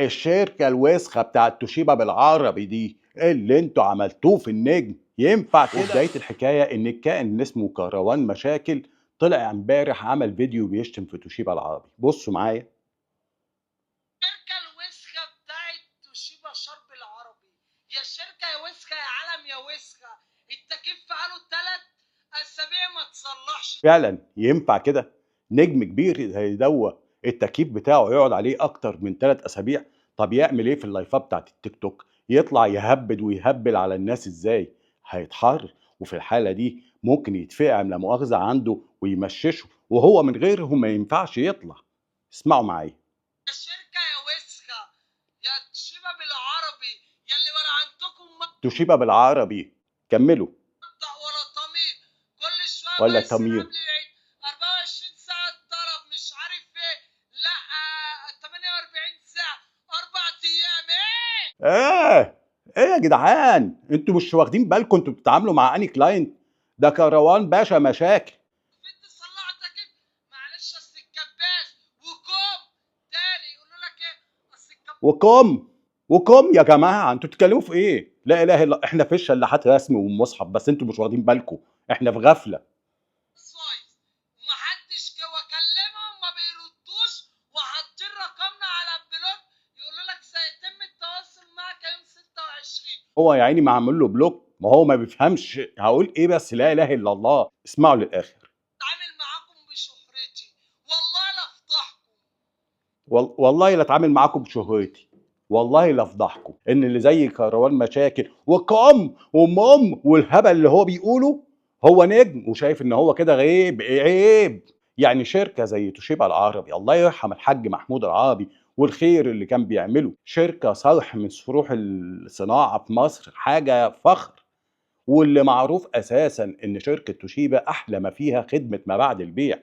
الشركة الوسخة بتاعت توشيبا بالعربي دي اللي انتوا عملتوه في النجم ينفع كده؟ وبداية الحكاية ان الكائن اللي اسمه كروان مشاكل طلع امبارح عمل فيديو بيشتم في توشيبا العربي. بصوا معايا. الشركة الوسخة بتاعت توشيبا شرب العربي، يا شركة يا وسخة يا عالم يا وسخة، التكييف بقاله 3 أسابيع ما تصلحش. فعلا ينفع كده؟ نجم كبير زي دوا التكييف بتاعه يقعد عليه اكتر من 3 أسابيع؟ طب يعمل ايه في اللايفات بتاعت التيك توك؟ يطلع يهبد ويهبل على الناس ازاي؟ هيتحر، وفي الحالة دي ممكن يتفقع لا مؤاخذة عنده ويمششه، وهو من غيرهم ما ينفعش يطلع. اسمعوا معايا. يا شركة يا وسخة يا توشيبا بالعربي، يا اللي ولا عندكم توشيبا بالعربي، كملوا. مبدأ ولا ضمير، كل شوية ولا بس تمير. قبل العيد 24 ساعة الطلب مش عارف ايه، لا 48 ساعة، 4 أيام، ايه؟ ايه ايه يا جدعان، انتوا مش واخدين بالكم انتوا بتتعاملوا مع اني client؟ ده كروان باشا مشاكل. فين تصلحوا تكييف؟ معلش اصل الكباس وكم تاني يقولوا لك ايه؟ اصل الكباس وكم وكم يا جماعة، انتوا بتتكلموا في ايه؟ لا اله الا، احنا في الشلاحات رسمي ومصحف، بس انتوا مش واخدين بالكم احنا في غفلة. فايز ومحدش واكلمهم ما بيردوش، وحاطين رقمنا على ال block يقولوا لك سيتم التواصل معك يوم 26. هو يا عيني ما عامل له block، ما هو ما بيفهمش هقول ايه، بس لا اله الا الله. اسمعوا للاخر. اتعامل معاكم بشهرتي، والله لا افضحكم. والله لا اتعامل معاكم بشهرتي، والله لا افضحكم. ان اللي زي كروان مشاكل وكم وام والهبل اللي هو بيقوله، هو نجم وشايف ان هو كده غيب عيب. يعني شركة زي توشيبا العربي، الله يرحم الحاج محمود العربي والخير اللي كان بيعمله، شركة صرح من صروح الصناعة في مصر، حاجة فخر. واللي معروف اساسا ان شركة توشيبا احلى ما فيها خدمة ما بعد البيع.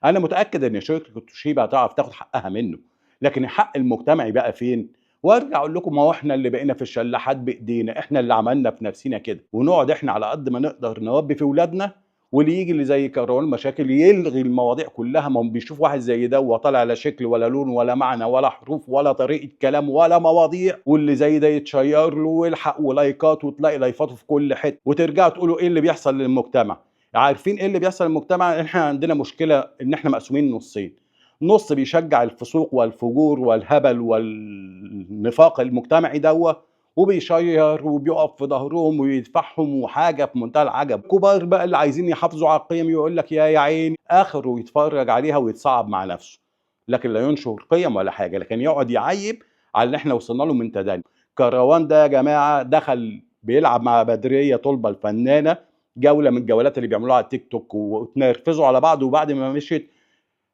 انا متاكد ان شركة توشيبا هتعرف تاخد حقها منه، لكن الحق المجتمعي بقى فين؟ وارجع اقول لكم، ما هو احنا اللي بقينا في الشلاحات بايدينا، احنا اللي عملنا في نفسنا كده، ونقعد احنا على قد ما نقدر نربي في ولادنا، واللي يجي اللي زي كروان مشاكل يلغي المواضيع كلها. ما هم بيشوف واحد زي ده وطالع لا شكل ولا لون ولا معنى ولا حروف ولا طريقه كلام ولا مواضيع، واللي زي ده يتشير له ويلحق ولايكات، وتلاقي لايفاته في كل حتة، وترجعوا تقولوا ايه اللي بيحصل للمجتمع. عارفين ايه اللي بيحصل للمجتمع؟ احنا عندنا مشكلة ان احنا مقسومين نصين، نص بيشجع الفسوق والفجور والهبل والنفاق المجتمعي دوا، وبيشير وبيقف في ظهرهم ويدفعهم، وحاجه في منتهى العجب. كبار بقى اللي عايزين يحافظوا على القيم يقول لك يا عيني، اخره يتفرج عليها ويتصعب مع نفسه، لكن لا ينشر قيم ولا حاجة، لكن يقعد يعيب على اللي احنا وصلنا له من تدني. كروان ده يا جماعة دخل بيلعب مع بدريه طلبه الفنانة جولة من الجولات اللي بيعملوها على التيك توك، وتنرفزوا على بعض، وبعد ما مشيت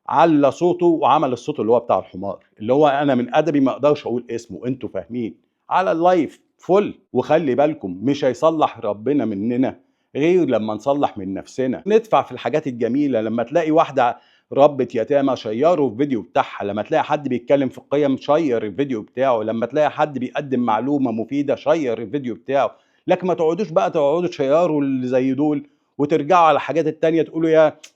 على صوته وعمل الصوت اللي هو بتاع الحمار، اللي هو انا من ادبي ما اقدرش اقول اسمه، انتوا فاهمين، على ال live فل. وخلي بالكم مش هيصلح ربنا مننا غير لما نصلح من نفسنا، ندفع في الحاجات الجميلة. لما تلاقي واحدة ربة يتامى شيروا الفيديو بتاعها، لما تلاقي حد بيتكلم في القيم شير الفيديو بتاعه، لما تلاقي حد بيقدم معلومة مفيدة شير الفيديو بتاعه. لكن ما تقعدوش بقى تقعدوا تشيروا اللي زي دول وترجعوا على الحاجات التانية تقولوا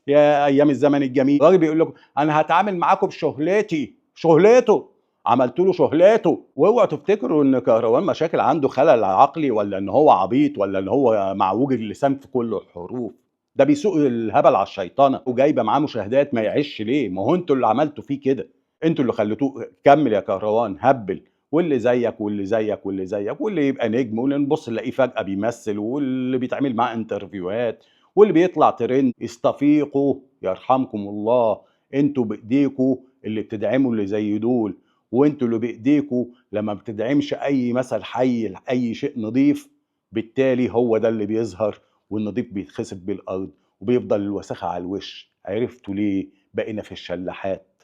يا ايام الزمن الجميل. الراجل بيقول لكم انا هتعامل معاكم بشهلتي، شهلته عملت له شهلاته. واوعوا تفتكروا ان كروان مشاكل عنده خلل عقلي، ولا ان هو عبيط، ولا ان هو معوج اللسان في كل الحروف. ده بيسوق الهبل على الشيطانه وجايبه معاه مشاهدات، ما يعيش ليه؟ ما هو انتوا اللي عملتوا فيه كده، انتوا اللي خليتوه. كمل يا كروان، هبل، واللي زيك واللي زيك واللي زيك، واللي يبقى نجم، واللي نبص نلاقيه فجأة بيمثل، واللي بيتعمل معاه انترفيوهات، واللي بيطلع ترند. استفيقوا يرحمكم الله، انتوا بايديكوا اللي بتدعموا اللي زي دول، وانتوا اللي بايديكوا لما بتدعمش اي مثل حي اي شيء نظيف، بالتالي هو ده اللي بيظهر، والنظيف بيتخسف بالارض وبيفضل الوساخه على الوش. عرفتوا ليه بقينا في الشلاحات؟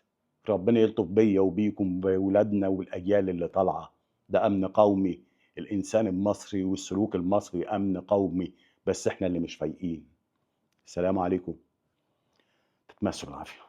ربنا يلطف بيا وبيكم بولادنا والاجيال اللي طالعه. ده امن قومي، الانسان المصري والسلوك المصري امن قومي، بس احنا اللي مش فايقين. السلام عليكم، تتمسوا بالعافية.